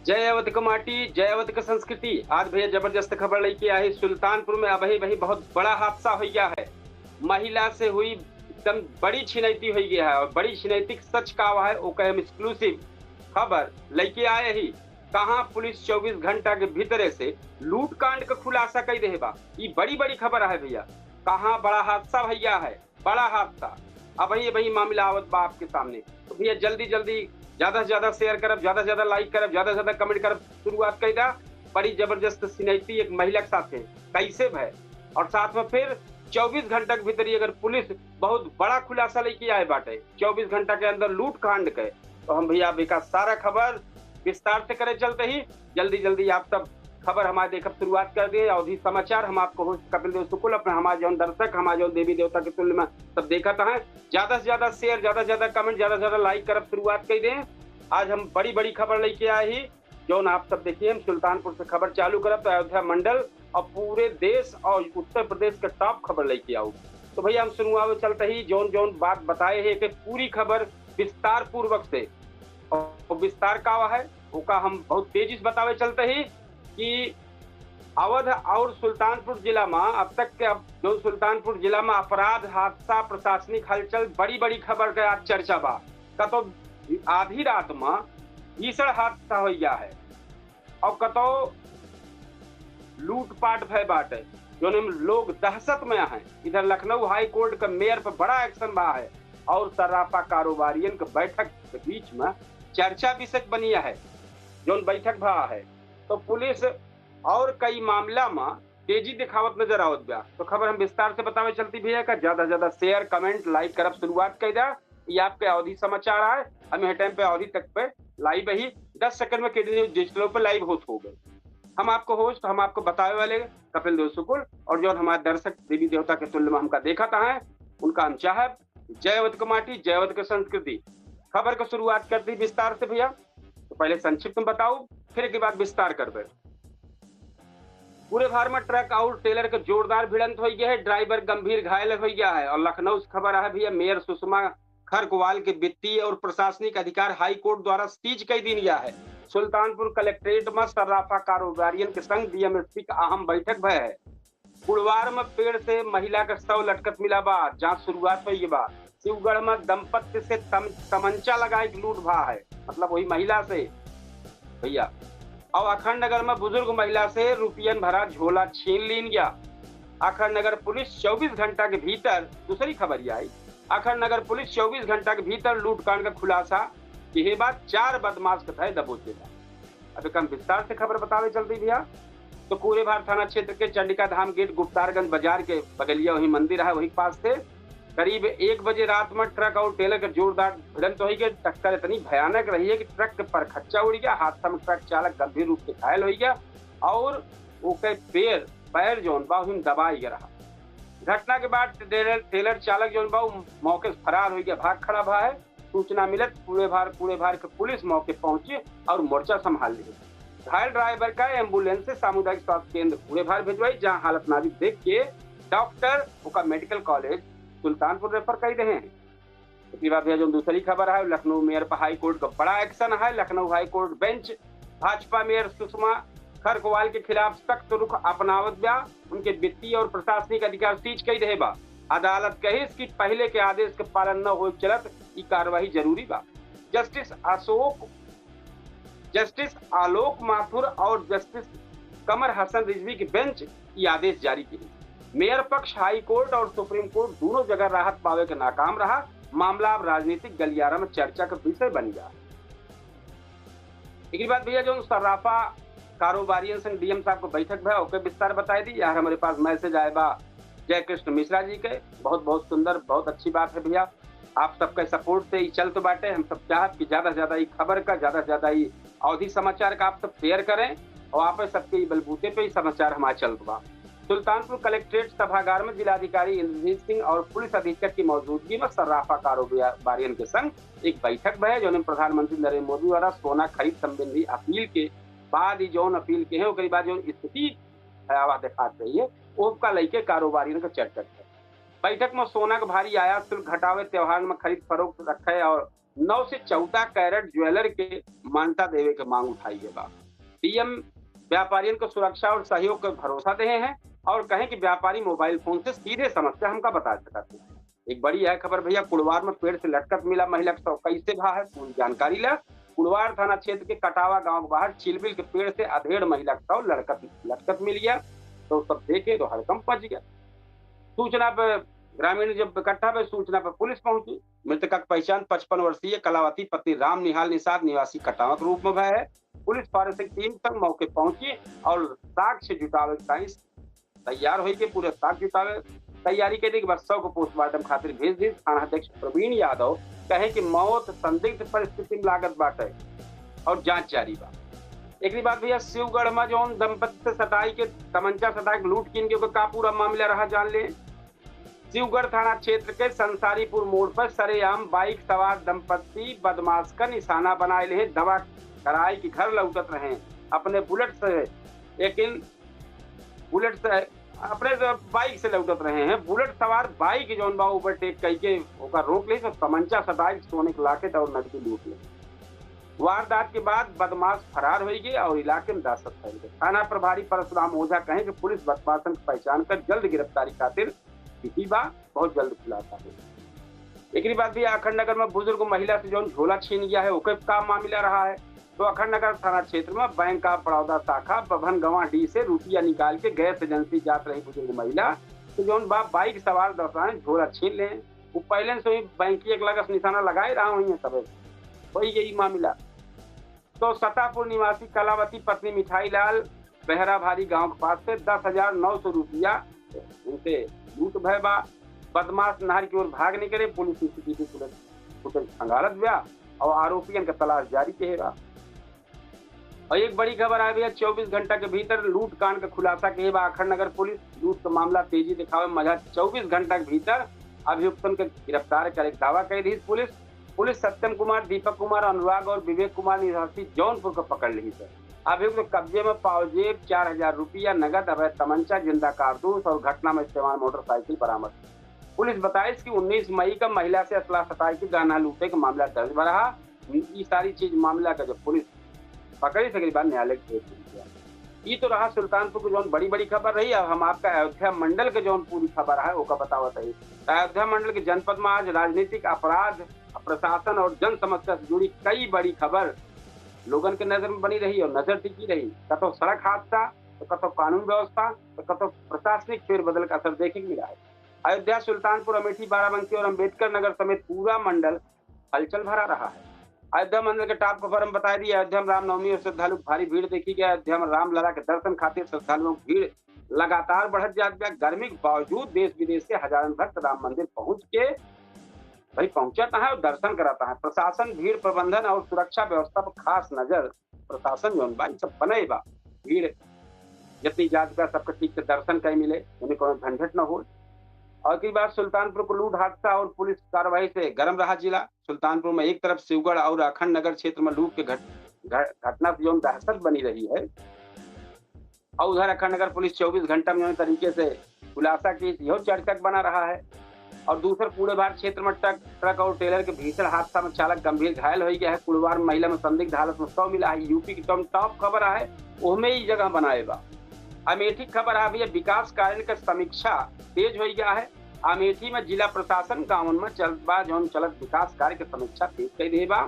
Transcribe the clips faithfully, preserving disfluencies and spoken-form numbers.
जय अवध क माटी, जय अवध क संस्कृति। आज भैया जबरदस्त खबर लइके आए हैं सुल्तानपुर में। अबही, अबही बहुत बड़ा हादसा होइ गया है। महिला से हुई एकदम बड़ी छिनैती होइ गया है और बड़ी छिनैती क सच का हुआ है, ओके हम exclusive खबर लइके आए ही। कहाँ पुलिस चउबीस घंटा के भीतरे से लूट कांड क खुलासा कइ देहे बा। ई बड़ी बड़ी खबर है भैया। कहाँ बड़ा हादसा भैया है, बड़ा हादसा। अबही, अबही मामला आवत बा आपके सामने। तो भैया जल्दी जल्दी ज्यादा से ज्यादा share करब, ज्यादा से ज्यादा like करब, ज्यादा से ज्यादा comment करब, शुरुआत कइ दा। बड़ी जबरदस्त छिनैती एक महिला के साथे कैसे भय, और साथ में फिर चउबीस घंटा के भीतर ही अगर पुलिस बहुत बड़ा खुलासा लइके आए बाटे चउबीस घंटा के अंदर लूट कांड के, तो हम भैया अभी का सारा खबर विस्तार से करे चलते ही जल्दी जल्दी आप सब खबर हमारे देखब शुरुआत कर दिए। अवधी समाचार, हम आपको host कपिल देव शुक्ल, अपने हमारे जौन दर्शक, हमारे जौन देवी देवता के तुल्य में सब देखत हैं, ज्यादा से ज्यादा share, ज्यादा से ज्यादा comment, ज्यादा से ज्यादा like करब शुरुआत कर दें। आज हम बड़ी बड़ी खबर लइके आए ही, जौन आप सब देखिए। हम सुल्तानपुर से खबर चालू करब तो अयोध्या मंडल और पूरे देश और उत्तर प्रदेश के top खबर लइके आऊ। तो भैया हम सुनवावे चलते ही जौन जौन बात बताए हैं कि पूरी खबर विस्तार पूर्वक से, और विस्तार का है ओका हम बहुत तेजी से बतावे चलते ही कि अवध और सुल्तानपुर जिला में अब तक के, अब जौन सुल्तानपुर जिला में अपराध, हादसा, प्रशासनिक हलचल, बड़ी बड़ी खबर के आज चर्चा बा। कतो आधी रात में भीषण हादसा हो गया है और कतो लूटपाट भय बाटे, जौन में लोग दहशत में हैं। इधर लखनऊ हाई कोर्ट के मेयर पर बड़ा action बा है और सर्राफा कारोबारियन के बैठक के बीच में चर्चा विषय बनिया है, जौन बैठक भा है। तो पुलिस और कई मामला में तेजी दिखावत नजर आवत बा। तो खबर हम विस्तार से बतावे चलती भैया का, ज्यादा से ज्यादा share, comment, like करब शुरुआत कर दा। ये आपके अवधी समाचार आए, हम यह time पे अवधी तक पे live ही दस second में केडी न्यूज डिजिटल पे live होत हो गए। हम आपको host, हम आपको बतावे वाले कपिल देव शुक्ल और जो हमारे दर्शक देवी देवता के तुल्य में हमका देखत हैं, उनका हम चाहब जय अवध क माटी, जय अवध क संस्कृति। खबर क शुरुआत कर दी विस्तार से भैया। तो पहले संक्षिप्त में बताऊ, फिर एक बाद विस्तार करबे। पूरे भार में ट्रक और ट्रेलर के जोरदार भिड़ंत होइ गया है, ड्राइवर गंभीर घायल होइ गया है। और लखनऊ से खबर है भैया, मेयर सुषमा खरकवाल के वित्तीय और प्रशासनिक अधिकार हाई कोर्ट द्वारा सीज कइ दीन गया है। सुल्तानपुर कलेक्ट्रेट में सर्राफा कारोबारियन के संग डीएमएसपी का अहम बैठक भय है। कुड़वार में पेड़ से महिला के शव लटकत मिला बा, जांच शुरुआत होइ गई बा। शिवगढ़ में दंपत्ति से तम-, तमंचा लगा एक लूट भा है, मतलब वही महिला से भैया। और अखंड नगर में बुजुर्ग महिला से रुपयन भरा झोला छीन लीन गया। अखंड नगर पुलिस चउबीस घंटा के भीतर, दूसरी खबर ये आई, अखंड नगर पुलिस चउबीस घंटा के भीतर लूटकांड का खुलासा किहे बा, चार बदमाश के धय दबोचे बा। अब एक हम विस्तार से खबर बतावे चलती भैया। तो कूड़ेभार थाना क्षेत्र के चंडिका धाम गेट गुप्तारगंज बाजार के बगलिया वही मंदिर है, वही पास से करीब एक बजे रात में ट्रक और ट्रेलर के जोरदार भिड़ंत होइ गए। टक्कर इतनी भयानक रही है कि ट्रक के परखच्चा उड़ गया। हादसा में ट्रक चालक गंभीर रूप से घायल होइ गया और ओके पैर, पैर जौन बा ओहिम दबाई गया रहा। घटना के बाद ट्रेलर, ट्रेलर चालक जौन बा उ मौके से फरार होइ गया, भाग खड़ा भा है। सूचना मिलत कूड़ेभार, कूड़ेभार के पुलिस मौके पहुंची और मोर्चा संभाल ली। घायल ड्राइवर का एम्बुलेंस से सामुदायिक स्वास्थ्य केंद्र कूड़ेभार भिजवाई, जहां हालत नाजुक देख के डॉक्टर ओका मेडिकल कॉलेज सुल्तानपुर रेफर कर रहे हैं। इसके बाद भैया जो दूसरी खबर है, लखनऊ मेयर पर हाई कोर्ट का बड़ा एक्शन है। Lucknow high court bench Bhajpa mayor Sushma Kharkwal के खिलाफ सख्त रुख अपनावत बा। उनके वित्तीय और प्रशासनिक अधिकार सीज कई रहे बा। अदालत कहिस कि पहले के आदेश के पालन न होए के चलत ई कार्रवाई जरूरी बा। जस्टिस अशोक, जस्टिस आलोक माथुर और जस्टिस कमर हसन रिजवी की बेंच ई आदेश जारी की। मेयर पक्ष हाई कोर्ट और सुप्रीम कोर्ट दोनों जगह राहत पावे के नाकाम रहा। मामला अब राजनीतिक गलियारा में चर्चा का विषय बन गया। एक बाद भैया जो सर्राफा कारोबारियन संग डीएम साहब को बैठक भा, ओके विस्तार बताई दी। यार हमारे पास मैसेज आए बा जय कृष्ण मिश्रा जी के, बहुत बहुत सुंदर, बहुत अच्छी बात है भैया। आप सबके सपोर्ट से ही चल तो बाटे। हम सब चाहत कि ज्यादा से ज्यादा ई खबर का, ज्यादा से ज्यादा ई अवधी समाचार का आप सब शेयर करें और आप सबके ई बलबूते पे ई समाचार हमारे चलत बा। सुल्तानपुर कलेक्ट्रेट सभागार में जिलाधिकारी इंद्रजीत सिंह और पुलिस अधीक्षक की मौजूदगी में सर्राफा कारोबारियन के संग एक बैठक भय, जौन में प्रधानमंत्री नरेंद्र मोदी द्वारा सोना खरीद संबंधी अपील के बाद ही जौन अपील के हैं, ओकरी बाद जौन स्थिति भयावह दिखात रही है, ओका लेके कारोबारियन के चर्चा है। बैठक में सोना के भारी आयात शुल्क घटावे, त्योहार में खरीद फरोख्त रखे और नौ से चौदह कैरेट ज्वेलर के मान्यता देवे के मांग उठाई है बा। डीएम व्यापारियन को सुरक्षा और सहयोग के भरोसा देहे हैं और कहें कि व्यापारी मोबाइल फोन से सीधे समस्या हमका बता सकत हैं। एक बड़ी है खबर भैया, कुड़वार में पेड़ से लटकत मिला महिला के शव, कैसे भा है पूरी जानकारी ला। कुड़वार थाना क्षेत्र के कटावा गांव के बाहर चिलबिल के पेड़ से अधेड़ महिला के शव लटकत लटकत मिल गया, तो सब देखे तो हड़कंप मच गया। सूचना पर ग्रामीण जब इकट्ठा भए, सूचना पर पुलिस पहुंची। मृतका के पहचान पचपन वर्षीय कलावती पत्नी राम निहाल निषाद निवासी कटावा के रूप में भए है। पुलिस फॉरेंसिक टीम तक मौके पहुंची और साक्ष्य जुटावे के ताईं तैयार होई के पूरे साक्ष्य जुटावे तैयारी के बाद शव को पोस्टमार्टम खातिर भेज दी। थाना अध्यक्ष प्रवीण यादव कहे कि मौत संदिग्ध परिस्थिति में लागत बाटे और जांच जारी बा। एकरी बाद भैया शिवगढ़ में जौन दंपत्ति से सटाई के तमंचा सटाई के लूट कीन के ओकर का पूरा मामला रहा, जान ले। शिवगढ़ थाना क्षेत्र के संसारीपुर मोड़ पर सरेआम बाइक सवार दंपत्ति बदमाश का निशाना बनाए ले दवा कराए कि घर लौटत रहे अपने बुलेट से, लेकिन बुलेट से अपने से बाइक से लौटत रहे हैं। बुलेट सवार बाइक जौन बा ओवरटेक कई के ओकर रोक ली तो तमंचा सटाई सोने के लाकेट और नकदी लूट ले। वारदात के बाद बदमाश फरार हो गए और इलाके में दहशत फैल गई। थाना प्रभारी परशुराम ओझा कहे कि पुलिस बदमाशन की पहचान कर जल्द गिरफ्तारी खातिर विधि बा, बहुत जल्द खुलासा हो। एकरी बाद भी आखंड नगर में बुजुर्ग महिला से जौन झोला छीन गया है, ओके का मामला रहा है, तो अखंड नगर थाना क्षेत्र में बैंक ऑफ बड़ौदा शाखा बभन गवाह डी से रुपया निकाल के गैस एजेंसी जात रही बुजुर्ग महिला, तो जौन बा बाइक सवार दौरान झोला छीन ले। वो पहले से ही बैंक की एक लगस निशाना लगाए रहा हुई है, तबे वही यही मामला। तो सतापुर निवासी कलावती पत्नी मिठाई लाल बहराभारी गांव के पास से दस हजार नौ सौ रुपया उनसे लूट भय बा। बदमाश नहर की ओर भाग निकले, पुलिस सीसीटीवी फुटेज फुटेज खंगालत बा और आरोपियन का तलाश जारी कहे बा। और एक बड़ी खबर आ भैया, चौबीस घंटा के भीतर लूट कांड का खुलासा कहे बा आखंड नगर पुलिस। लूट का मामला तेजी दिखावे मजा, चौबीस घंटा के भीतर अभियुक्तन के गिरफ्तार करे के दावा कह दी पुलिस। पुलिस सत्यम कुमार, दीपक कुमार, अनुराग और विवेक कुमार निवासी जौनपुर को पकड़ ली है। अभियुक्त कब्जे में पावजेब, चार हजार रुपया नगद, अवैध तमंचा, जिंदा कारतूस और घटना में इस्तेमाल मोटरसाइकिल बरामद। पुलिस बताइस कि उन्नीस मई का महिला से असला सटाई के गहना लूटे के मामला दर्ज भा रहा। ई सारी चीज मामला का जब पुलिस पकड़ी, सकरी बाद न्यायालय के भेज दी गया। ई तो रहा सुल्तानपुर की जौन बड़ी बड़ी खबर रही। अब हम आपका अयोध्या मंडल के जौन पूरी खबर है ओका बतावत है। अयोध्या मंडल के जनपद में आज राजनीतिक अपराध, प्रशासन और जन समस्या से जुड़ी कई बड़ी खबर लोगन के नजर में बनी रही और नजर टिकी रही। कतो सड़क हादसा, तो कतो कानून व्यवस्था, तो कतो प्रशासनिक फेरबदल का असर देखे के मिला है। अयोध्या, सुल्तानपुर, अमेठी, बाराबंकी और अंबेडकर नगर समेत पूरा मंडल हलचल भरा रहा है। अयोध्या मंडल के टॉप खबर हम बता दी, अयोध्या में रामनवमी और श्रद्धालु की भारी भीड़ देखी गई। अयोध्या में रामलला के दर्शन खातिर श्रद्धालुओं की भीड़ लगातार बढ़त जात बा। गर्मी के बावजूद देश विदेश से हजारन भक्त राम मंदिर पहुंच के भाई पहुंचत है और दर्शन करत है। प्रशासन भीड़ प्रबंधन और सुरक्षा व्यवस्था पर खास नजर, प्रशासन जौन बा, ई सब बने बा। भीड़ जितनी जात बा, सबके ठीक से दर्शन कई मिले, उन्हें कोनो झंझट न हो। और की बात, सुल्तानपुर को लूट हादसा और पुलिस कार्रवाई से गरम रहा जिला। सुल्तानपुर में एक तरफ शिवगढ़ और अखंड नगर क्षेत्र में लूट के घट-, घ-, घटना से जौन दहशत बनी रही है, और उधर अखंड नगर पुलिस चौबीस घंटा में जौन तरीके से खुलासा की, यह चर्चा बना रहा है। और दूसर कूड़ेभार क्षेत्र में ट्रक, ट्रक और ट्रेलर के भीषण हादसा में चालक गंभीर घायल हो गया है। कुड़वार में महिला में संदिग्ध हालत में शव मिला है। यूपी की टॉप, टॉप खबर है, ओहमे ई जगह बनाए बा। अमेठी खबर है भैया, विकास कार्य के समीक्षा तेज हो गया है। अमेठी में जिला प्रशासन गांवन में चलत बा जौन चलत विकास कार्य के समीक्षा तेज कर दिए बा।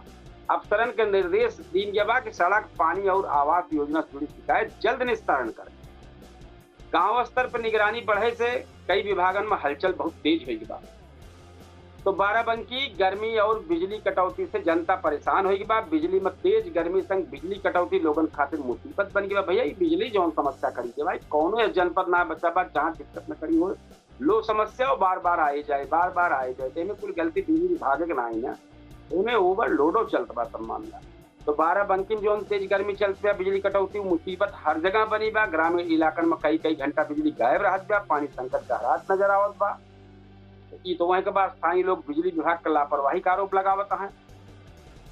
अफसरन के निर्देश दीन गया बा कि सड़क, पानी और आवास योजना से जुड़ी शिकायत जल्द निस्तारण करें। गांव स्तर पर निगरानी बढ़े से कई विभागन में हलचल बहुत तेज हो गई बा। तो बाराबंकी, गर्मी और बिजली कटौती से जनता परेशान हो गई बा। बिजली में तेज गर्मी संग बिजली कटौती लोगन खातिर मुसीबत बन गई बा। भैया, ई बिजली जौन समस्या खड़ी है भाई, कौनो यह जनपद ना बचा बा जहाँ दिक्कत न खड़ी हो। लो समस्या और बार बार आए जाए, बार बार आए जाए, तो एमे कुल गलती बिजली विभाग के ना आई ना, एमे ओवरलोडो चलत बा सब मामला। तो बाराबंकी में जौन तेज गर्मी चलत बा, बिजली कटौती, मुसीबत हर जगह बनी बा। ग्रामीण इलाकन में कई कई घंटा बिजली गायब रहत बा, पानी संकट गहरात नजर आवत बा। तो ई तो वहीं के बाद स्थानीय लोग बिजली विभाग के लापरवाही का आरोप लगावत हैं।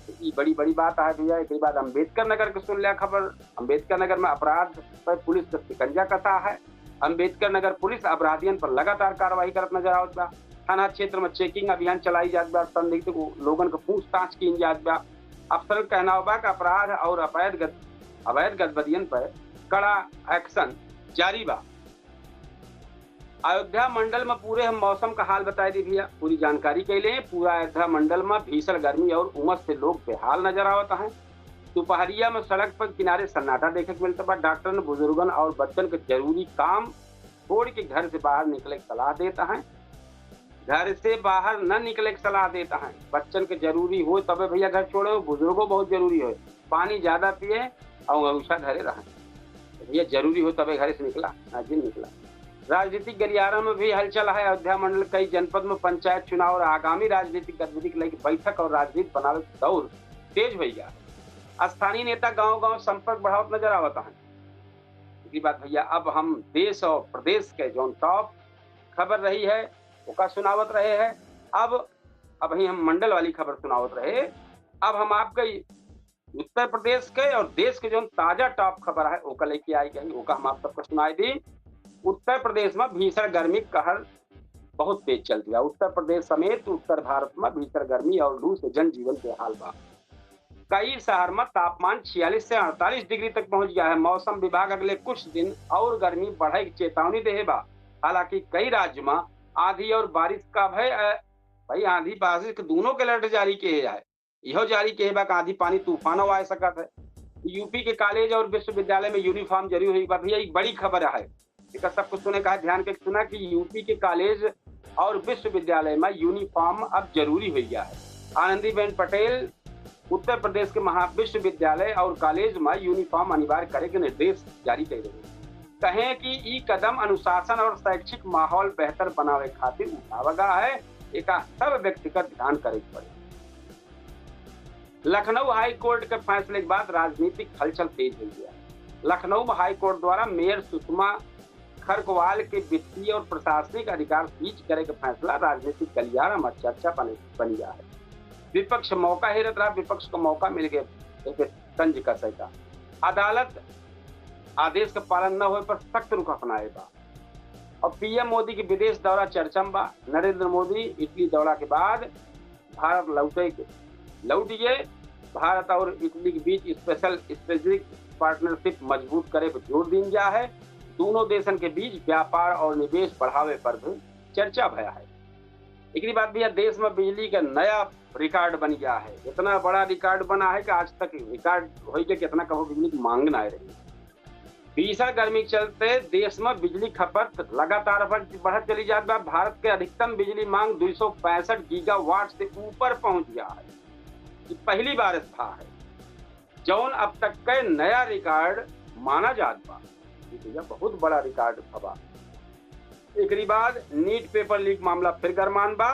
तो ई बड़ी बड़ी बात है भैया। एक बाद अम्बेडकर नगर के सुन लिया खबर। अम्बेडकर नगर में अपराध पर पुलिस का शिकंजा कसा है। अम्बेडकर नगर पुलिस अपराधियन पर लगातार कार्रवाई करत नजर आवत बा। थाना क्षेत्र में checking अभियान चलाई जात बा, संदिग्ध लोगन के पूछताछ कीन जात बा। अफसरन कहनाव बा कि अपराध और अवैध गत-, अवैध गतिविधियन पर कड़ा action जारी बा। अयोध्या मंडल में पूरे हम मौसम का हाल बताई दी भैया, पूरी जानकारी कैले हैं। पूरा अयोध्या मंडल में भीषण गर्मी और उमस से लोग बेहाल नजर आवत हैं। दोपहरिया में सड़क पर किनारे सन्नाटा देखे के मिलता बा। डॉक्टरन, बुजुर्गन और बच्चन के जरूरी काम छोड़ के घर से बाहर निकले के सलाह देता है। घर से बाहर न निकले के सलाह देता है। बच्चन के जरूरी हो तबे भैया घर छोड़े हो, बुजुर्गो बहुत जरूरी हो, पानी ज्यादा पिए और अंगूछा धरे रहे। तो भैया जरूरी हो तबे घर से निकला, ना जिन निकला। राजनीतिक गलियारा में भी हलचल है। अयोध्या मंडल कई जनपद में पंचायत चुनाव और आगामी राजनीतिक गतिविधि के लेके बैठक और राजनीति बनावे के दौर तेज हो गया है। स्थानीय नेता गांव गांव संपर्क बढ़ावत नजर आवत हैं। एकरी बाद भैया अब हम देश और प्रदेश के जौन top खबर रही है ओका सुनावत रहे हैं। अब, अब ही हम मंडल वाली खबर सुनावत रहे। अब हम आपके उत्तर प्रदेश के और देश के जौन ताजा top खबर है ओका लेके आई गई, ओका हम आप सबको सुनाई दी। उत्तर प्रदेश में भीषण गर्मी कहर बहुत तेज चलत बा। उत्तर प्रदेश समेत उत्तर भारत में भीषण गर्मी और लू से जनजीवन बेहाल बा। कई शहर में तापमान छियालीस से अड़तालीस डिग्री तक पहुंच गया है। मौसम विभाग अगले कुछ दिन और गर्मी बढ़े की चेतावनी देहे बा। हालांकि कई राज्य में आंधी और बारिश का भय, अ, भाई, आंधी बारिश के दोनों के alert जारी किहे है। इहो जारी किहे बा कि आंधी पानी तूफानो आ सकत है। यूपी के कॉलेज और विश्वविद्यालय में यूनिफॉर्म जरूरी होई बा। भैया, एक बड़ी खबर है, एकर सब कुछ सुने का है, ध्यान के सुना कि यूपी के कॉलेज और विश्वविद्यालय में यूनिफॉर्म अब जरूरी हो गया है। आनंदीबेन पटेल उत्तर प्रदेश के महा विश्वविद्यालय और कॉलेज में यूनिफॉर्म अनिवार्य करे के निर्देश जारी कर रहे हैं। कहें कि ई कदम अनुशासन और शैक्षिक माहौल बेहतर बनावे खातिर उठावा गया है, एका सब व्यक्तिगत ध्यान करे के पड़े। लखनऊ हाई कोर्ट के फैसले के बाद राजनीतिक हलचल तेज हो गया। लखनऊ हाई कोर्ट द्वारा मेयर सुषमा खरकवाल के वित्तीय और प्रशासनिक अधिकार सीज करे के फैसला राजनीतिक गलियारा में चर्चा बने, बन गया है। विपक्ष मौका हेरत रहा, विपक्ष को मौका मिल गए एक तंज कसे का। अदालत आदेश के पालन न होए पर सख्त रुख अपनाए बा। और पीएम मोदी के विदेश दौरा चर्चा में बा। नरेंद्र मोदी इटली दौरा के बाद भारत लौटे के, लौट गए। भारत और इटली के बीच special strategic partnership मजबूत करे पर जोर दीन गया है। दोनों देशन के बीच व्यापार और निवेश बढ़ावे पर भी चर्चा भया है। एकरी बाद भैया देश में बिजली का नया रिकॉर्ड बन गया है। इतना बड़ा रिकॉर्ड बना है कि आज तक रिकॉर्ड होई के कितना कबो बिजली की मांग ना आए रही। भीषण गर्मी के चलते देश में बिजली खपत लगातार बढ़, बढ़त चली जात बा। भारत के अधिकतम बिजली मांग दो सौ पैंसठ गीगावाट से ऊपर पहुंच गया है। ये पहली बार ऐसा है, जौन अब तक के नया रिकॉर्ड माना जात बा। ये भैया बहुत बड़ा रिकॉर्ड हवा। एकरी बाद नीट पेपर लीक मामला फिर गरमान बा।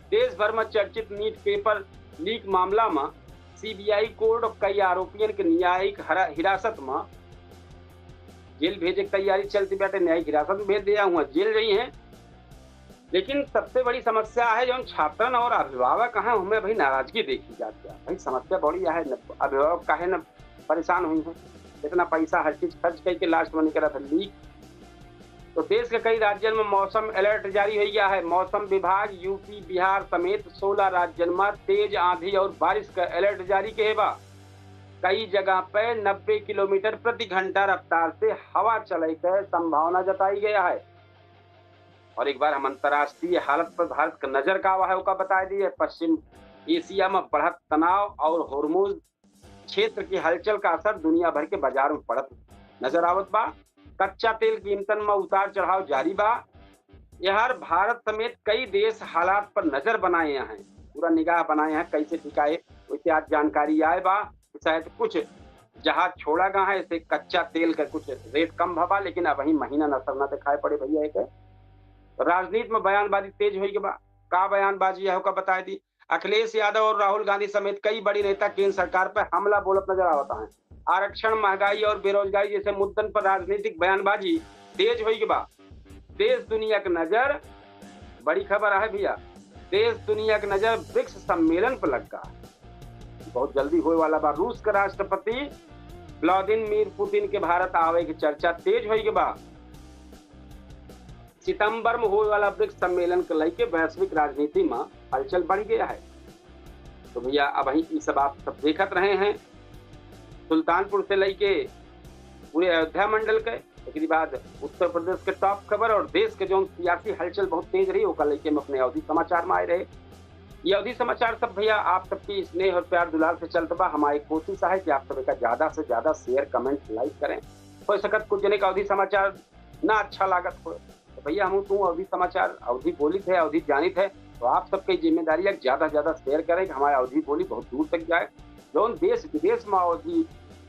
देश भर में चर्चित नीट पेपर लीक मामला में सीबीआई कोर्ट और कई आरोपियन के न्यायिक हरा-, हिरासत में जेल भेजे के तैयारी चलती बाटे। न्यायिक हिरासत में भेज दिया हुआ, जेल रही हैं। लेकिन सबसे बड़ी समस्या है, जौन छात्रन और अभिभावक हैं, उनमें भाई नाराजगी देखी जाती है। भाई, समस्या बड़ी है, न-, अभिभावक काहे न परेशान हुई हैं, इतना पैसा हर चीज खर्च करके लास्ट में निकला था लीक। तो देश के कई राज्यन में मौसम अलर्ट जारी हो गया है। मौसम विभाग यूपी, बिहार समेत सोलह राज्यन में तेज आंधी और बारिश का अलर्ट जारी किहे बा। कई जगह पे नब्बे किलोमीटर प्रति घंटा रफ्तार से हवा चले के संभावना जताई गया है। और एक बार हम अंतर्राष्ट्रीय हालत पर भारत का नजर का हुआ है, ओका बताई दी है। पश्चिम एशिया में बढ़त तनाव और होर्मुज क्षेत्र की हलचल का असर दुनिया भर के बाजार में पड़त नजर आवत बा। कच्चा तेल कीमतन में उतार चढ़ाव जारी बा। यार, भारत समेत कई देश हालात पर नजर बनाए हैं, पूरा निगाह बनाए हैं, कैसे टिकाए, वैसे आज जानकारी आए बा कि शायद कुछ जहाज छोड़ा गया है, इससे कच्चा तेल का कुछ रेट कम भवा, लेकिन अब वही महीना नसर ना दिखाई पड़े भैया। एक राजनीति में बयानबाजी तेज होई के बा। का बयानबाजी है, ओका बताई दी। अखिलेश यादव और राहुल गांधी समेत कई बड़ी नेता केंद्र सरकार पर हमला बोलत नजर आवत हैं। आरक्षण, महंगाई और बेरोजगारी जैसे मुद्दन पर राजनीतिक बयानबाजी तेज होई के बा। देश दुनिया के नजर, बड़ी खबर है भैया, देश दुनिया के नजर ब्रिक्स सम्मेलन पर लग गा। बहुत जल्दी होए वाला बा। रूस के राष्ट्रपति व्लादिमीर पुतिन के भारत आवे के चर्चा तेज होई के बा। सितंबर में होए वाला ब्रिक्स सम्मेलन के लइके वैश्विक राजनीति में हलचल बढ़ गया है। तो भैया, अबहीं ई सब आप सब देखत रहे हैं, सुल्तानपुर से लइके पूरे अयोध्या मंडल के, एकरी बाद उत्तर प्रदेश के टॉप खबर और देश के जौन सियासी हलचल बहुत तेज रही, ओकर लइके हम अपने अवधी समाचार में आए रहे। ये अवधी समाचार सब भैया आप सबकी स्नेह और प्यार दुलार से चलत बा। हमारी कोशिश है कि आप सब एका ज्यादा से ज्यादा share, comment, like करें। हो सकत कुछ जने का अवधी समाचार ना अच्छा लागत हो, तो भैया, हम तू अवधी समाचार, अवधी बोलित है, अवधी जानित है, तो आप सबके जिम्मेदारी है कि ज्यादा से ज्यादा share करें कि हमारे अवधी बोली बहुत दूर तक जाए। जौन देश विदेश में अवधी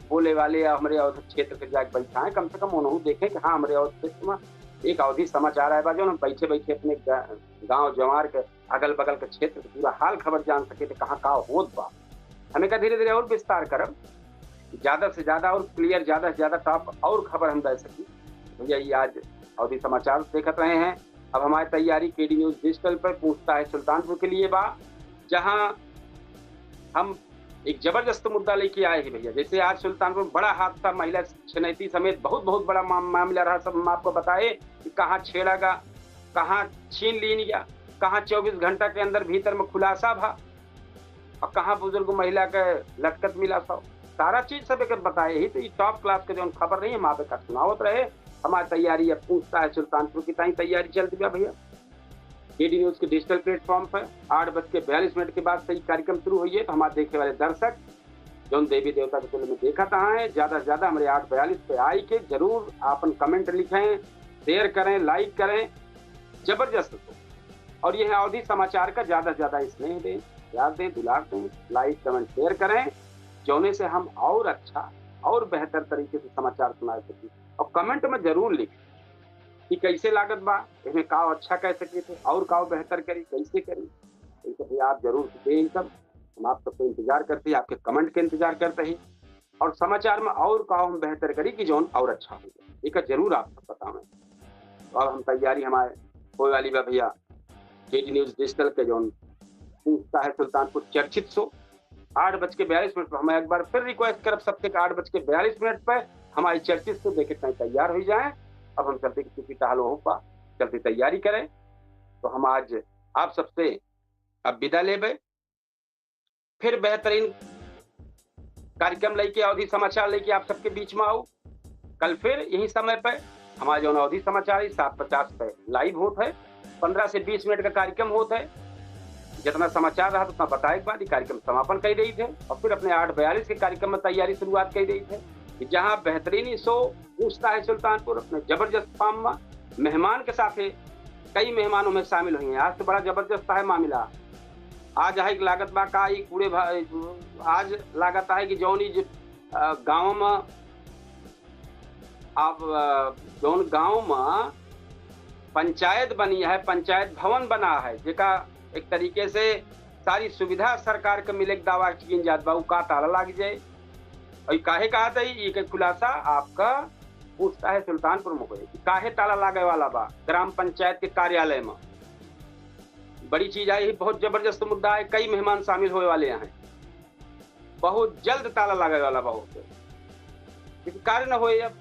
बोले वाले या हमरे अवध क्षेत्र के जाके बैठाएं, कम से कम उन्हों देखें कि हाँ, हमरे अवध क्षेत्र में एक अवधी समाचार आए बा, जौन हम बैठे बैठे अपने गा-, गाँव जवार के, अगल बगल के क्षेत्र के पूरा हाल खबर जान सके थे, कहाँ का होत बा। हम एका धीरे धीरे और विस्तार करब, ज्यादा से ज्यादा और clear, ज्यादा से ज्यादा top और खबर हम दे सकी। भैया, ये आज अवधी समाचार देखत रहे हैं। अब हमारी तैयारी के डी न्यूज डिजिटल पर पूछता है सुल्तानपुर के लिए बा, जहां हम एक जबरदस्त मुद्दा लेके आए हैं भैया। जैसे आज सुल्तानपुर में बड़ा हादसा, महिला छिनैती समेत बहुत, बहुत बड़ा माम-, मामला रहा। सब हम आपको बताए कि कहाँ छेड़ा गा, कहाँ छीन लीन गया, कहाँ चउबीस घंटा के अंदर भीतर में खुलासा भा, और कहाँ बुजुर्ग महिला के लटकत मिला सब, सारा चीज सब एक बताए ही। तो ये top class के जौन खबर रही, हम आप एक सुनावत रहे। हमारी तैयारी अब पूछता है सुल्तानपुर की ताई तैयारी चलती बा भैया। के डी न्यूज के डिजिटल प्लेटफॉर्म पर आठ बज के बयालीस मिनट के बाद से ई कार्यक्रम शुरू होइए, तो हमारे देखे वाले दर्शक जौन देवी देवता के कुल में देखत हैं, ज्यादा से ज्यादा हमरे आठ बयालीस पे आई के जरूर आपन comment लिखें, share करें, like करें, जबरदस्त हो। और यह अवधी समाचार का ज्यादा से ज्यादा स्नेह दें, प्यार दें, दुलार दें, like, comment, share करें, जौने से हम और अच्छा और बेहतर तरीके से समाचार सुना सकें। और comment में जरूर लिखें कि कैसे लागत बा, इसमें का अच्छा कह सके थे और का बेहतर करी, कैसे करी, ये सब आप जरूर दें। सब हम आप सबको इंतजार करते हैं, आपके comment के इंतजार करते हैं। और समाचार में और का हम बेहतर करी कि जौन और अच्छा हो जाए, एक जरूर आप सब बतावें। तो अब हम तैयारी हमारे होए वाली बा भैया, के डी न्यूज डिजिटल के जौन पूछता है सुल्तानपुर चर्चित शो, आठ बज के बयालीस मिनट पर। हम एक बार फिर request करब सबसे कि आठ बज के बयालीस मिनट पर हमारी चर्चित शो देखे कहीं तैयार हो जाए। अब हम चलते, क्योंकि टहलो हो पा, चलते तैयारी करें। तो हम आज आप सबसे अब विदा लेबे, फिर बेहतरीन कार्यक्रम लेके, अवधी समाचार लेके आप सबके बीच में आऊ। कल फिर यही समय पे हमारा जौन अवधी समाचार है, सात पचास पे live होत है, पन्द्रह से बीस मिनट का कार्यक्रम होत है। जितना समाचार रहा, उतना बताए के बाद ये कार्यक्रम समापन कर देइत है और फिर अपने आठ बयालीस के कार्यक्रम में तैयारी शुरुआत कर देइत है कि जहाँ बेहतरीन शो पूछता है सुल्तानपुर अपने जबरदस्त form में मेहमान के साथ है, कई मेहमानों में शामिल हुई हैं। आज तो बड़ा जबरदस्त है मामला। आज है कि लागत बा का ई पूरे भा-, आज लागत है कि जौन ई ज-, अ, गाँव में, अब, अ, जौन गाँव में पंचायत बनी है, पंचायत भवन बना है, जेका एक तरीके से सारी सुविधा सरकार के मिले के दावा कीन जात बा, उ का ताला लाग जाए? और ई काहे कहत है, ई के खुलासा आपका पूछता है सुल्तानपुर में होए कि काहे ताला लागे वाला बा ग्राम पंचायत के कार्यालय में। बड़ी चीज आई, बहुत जबरदस्त मुद्दा है, कई मेहमान शामिल होए वाले हैं। बहुत जल्द ताला लागे वाला बा होके, लेकिन कार्य न होए अब,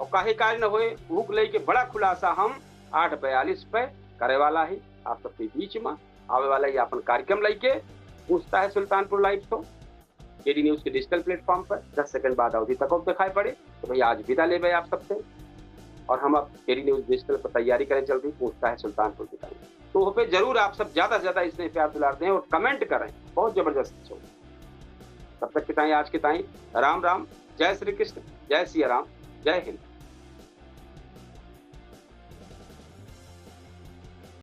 और काहे कार्य न होए, भूख लेके बड़ा खुलासा हम आठ बयालीस पे करे वाला है। आप सबके बीच में आवे वाला ये अपन कार्यक्रम लेके पूछता है सुल्तानपुर live show। के डी न्यूज के डिजिटल प्लेटफॉर्म पर दस सेकंड बाद अवधि तक दिखाई पड़े। तो भैया, आज विदा लेबे आप सबसे, और हम अब के डी न्यूज डिजिटल पर तैयारी करें, चलती पूछता है सुल्तानपुर की ताई। तो वहाँ पे जरूर आप सब ज्यादा से ज्यादा इसमें प्यार दुलार दें और comment करें, बहुत जबरदस्त शो। तब तक की ताई, आज की ताई, राम राम, जय श्री कृष्ण, जय सिया राम, जय हिंद।